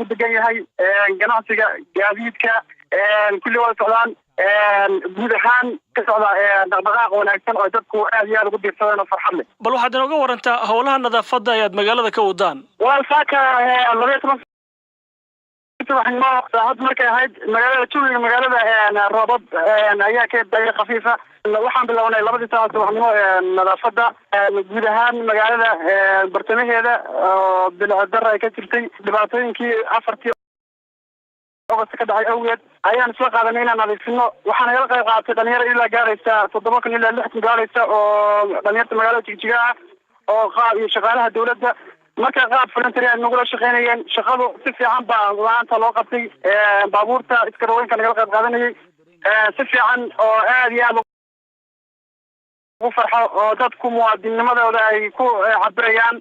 u degan yahay. Ganacsiga, gaadiidka, kulli wada socdaan. Guud ahaan ka socda dhaqdhaqaaq wanaagsan oo dadku aad iyo aad ugu diirsadeen oo farxad leh. Bal waxaad inooga warantaa howlaha nadaafadda ayaad magaalada ka wadaan. Walaal, saaka 12 subaxnimo saacad markay ahayd, magaalada, jawiga magaalada roobab ayaa ka dayay khafiifa. Waxaan bilownay 2dii saac subaxnimo nadaafadda guud ahaan magaalada bartamaheeda oo bilicdara ay ka jirtay. Dhibaatooyinkii 4tii August ka dhacay awgeed ayaan isla qaadanay inaan nadiifino. Waxaa nagala qayb qaadatay dhalinyaro ilaa gaaraysa 7000 ilaa 6000 gaaraysa oo dhalinyarta magaalada Jigjiga ah oo qaab iyo shaqaalaha dawladda. Marka qaab voluntary ay nagula shaqaynayeen. Shaqadu si fiican baa maanta loo qabtay. Baabuurta iskarooyinka nagala qayb qaadanayay si fiican oo aad iyo aad ugu farxo oo dadku muwaadinimadooda ay ku cabirayaan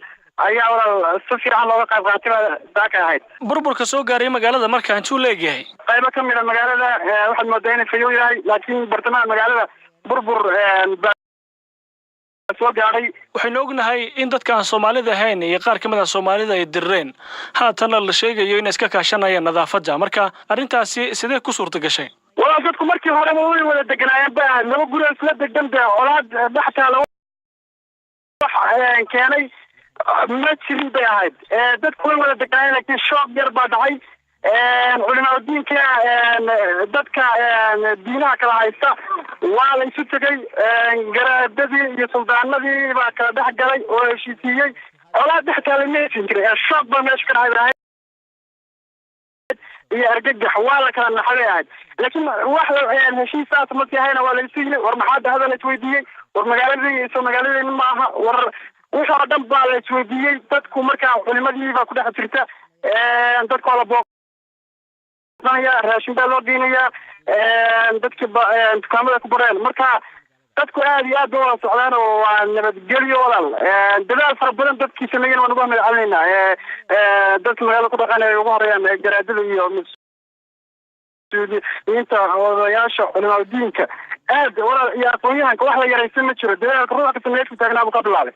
ayaa, walaal, si fiican looga qayb qaatay baa saaka ahayd. Burburka soo gaaray magaalada marka intuu leegyahay? Qaybo ka mid a magaalada waxaad moodaa inay fayow yahay, laakiin bartamaha magaalada burbur baa soo gaadhay. Waxaynu ognahay in dadka aan Soomaalida ahayn iyo qaar ka mid ah Soomaalida ay dirireen, haatanna la sheegayo inay iska kaashanayaan nadaafadda. Marka arrintaasi sidee ku suurta gashay? Walaal, dadku markii horeba way wada deganaayeen ba. Laba guri oo isla degan de colaad dhex taala wax keenay ma jirin bay ahayd. Dadku way wada deganaayeen, laakiin shoog yar baa dhacay. Culimaadiinka, dadka diinaha kala haysta waa la isu tegay. Garaadadii iyo suldaanadii baa kala dhex galay oo heshiisiiyey. Colaad dhex taala ma heshin jiray. Shoog baa meesha ka dhacay bay ahayd iyo argagax. Waa la kala naxay bay ahayd, laakiin wax heshiisaas ma sii hayna. Waa la isu yimi. War maxaa hadal la isweydiiyey? War magaaladii soo magaaladeeni ma aha? War wixii oo dhan baa la isweydiiyey dadku. Markaa culimadii baa ku dhex jirta. Dadka waa la booqanaya, raashin baa loo geynayaa dadki dukaamada ku bareen. Marka dadku aad iyo aad ba wada socdaan oo waa nabadgelyo, walaal. Dadaal fara badan dadkii sameeyeen waan ugu mahad celinaynaa. Dadka magaalada ku dhaqan ay ugu horeeyaan garaadada iyo mas-uuliyiinta, odayaasha, culimaadiinka aad, walaal, iyo aqoon-yahanka. Wax la yaraysan ma jiro. Dadaalka ruux kasta meeshuu taagnaa buu ka bilaabay.